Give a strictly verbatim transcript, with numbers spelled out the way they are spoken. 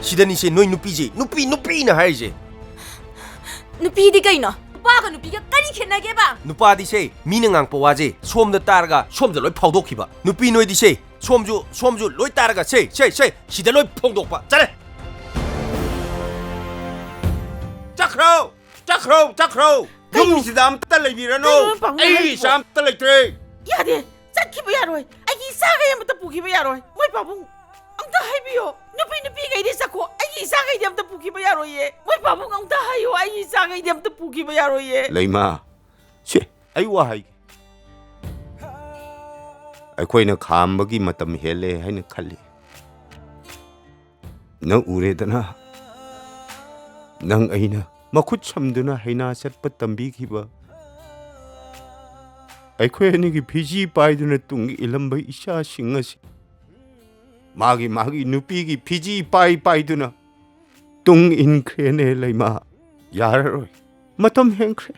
ꯁꯤꯗꯅꯤꯁꯦ ꯅꯣꯏ ꯅꯨꯄꯤꯁꯦ, ꯅꯨꯄꯤ, ꯅꯨꯄꯤꯅ ꯍꯥꯏꯔꯤꯁꯦ꯫ ꯅꯨꯄꯤꯗꯤ ꯀꯩꯅꯣ? ꯅꯨꯄꯥꯒ ꯅꯨꯄꯤꯒ ꯀꯔꯤ ꯈꯦꯠꯅꯒꯦꯕ? ꯅꯨꯄꯥꯗꯤꯁꯦ, ꯃꯤꯅ ꯉꯥꯡꯄ ꯋꯥꯁꯦ ꯁꯣꯝꯗ ꯇꯥꯔꯒ ꯁꯣꯝꯗ ꯂꯣꯏ ꯐꯥꯎꯗꯣꯛꯈꯤꯕ꯫ ꯅꯨꯄꯤ ꯅꯣꯏꯗꯤꯁꯦ, ꯁꯣꯝꯁꯨ, ꯁꯣꯝꯁꯨ ꯂꯣꯏ ꯇꯥꯔꯒ ꯁꯦ, ꯁꯦ, ꯁꯦ, ꯁꯤꯗ ꯂꯣꯏ ꯐꯣꯡꯗꯣꯛꯄ꯫ ꯆꯠꯂꯦ! ꯆꯠꯈ꯭ꯔꯣ! ꯆꯠꯈ꯭ꯔꯣ! ꯆꯠꯈ꯭ꯔꯣ! ꯀꯩꯅꯣ? ꯌꯨꯝꯁꯤꯗ ꯑꯝꯇ ꯂꯩꯕꯤꯔꯅꯨ! ꯀꯩꯅꯣ ꯄꯥꯕꯨꯡ ꯑꯩ ꯍꯥꯏꯔꯤꯕꯣ? ꯏꯆꯥ ꯑꯝꯇ ꯂꯩꯇ꯭ꯔꯦ! ꯌꯥꯗꯦ! ꯆꯠꯈꯤꯕ ꯌꯥꯔꯣꯏ! ꯑꯩꯒꯤ ꯏꯆꯥꯈꯩ ꯑꯃꯇ ꯄꯨꯈꯤꯕ ꯌꯥꯔꯣꯏ! ꯃꯣꯏ ꯄꯥꯕꯨꯡ! ꯑꯝꯇ ꯍꯥꯏꯕꯤꯌꯣ! ꯅꯨꯄꯤ ꯅꯨꯄꯤꯈꯩꯗꯤ ꯆꯠꯈꯣ! ꯑꯩꯒꯤ ꯏꯆꯥꯈꯩꯗꯤ ꯑꯝꯇ ꯄꯨꯈꯤꯕ ꯌꯥꯔꯣꯏꯌꯦ! ꯃꯣꯏ ꯄꯥꯕꯨꯡ! ꯑꯝꯇ ꯍꯥꯏꯌꯣ! ꯑꯩꯒꯤ ꯏꯆꯥꯈꯩꯗꯤ ꯑꯝꯇ ꯄꯨꯈꯤꯕ ꯌꯥꯔꯣꯏꯌꯦ! ꯂꯩꯃ! ꯁꯦ, ꯑꯩ ꯋꯥ ꯍꯥꯏꯒꯦ꯫ ꯑꯩꯈꯣꯏꯅ ꯈꯥꯝꯕꯒꯤ ꯃꯇꯝ ꯍꯦꯜꯂꯦ ꯍꯥꯏꯅ ꯈꯜꯂꯤ꯫ ꯅꯪ ꯎꯔꯦꯗꯅ, ꯅꯪ ꯑꯩꯅ ꯃꯈꯨꯠ ꯁꯝꯗꯨꯅ ꯍꯩꯅꯥ ꯆꯠꯄ ꯇꯝꯕꯤꯈꯤꯕ, ꯑꯩꯈꯣꯏ ꯑꯅꯤꯒꯤ ꯐꯤꯖꯤ ꯄꯥꯏꯗꯨꯅ ꯇꯨꯡ ꯏꯜꯂꯝꯕ ꯏꯆꯥꯁꯤꯡ ꯑꯁꯤ ꯃꯥꯒꯤ ꯃꯥꯒꯤ ꯅꯨꯄꯤꯒꯤ ꯐꯤꯖꯤ ꯄꯥꯏ ꯄꯥꯏꯗꯨꯅ ꯇꯨꯡ ꯏꯟꯈ꯭ꯔꯦꯅꯦ ꯂꯩꯃ꯫ ꯌꯥꯔꯔꯣꯏ, ꯃꯇꯝ ꯍꯦꯟꯈ꯭ꯔꯦ꯫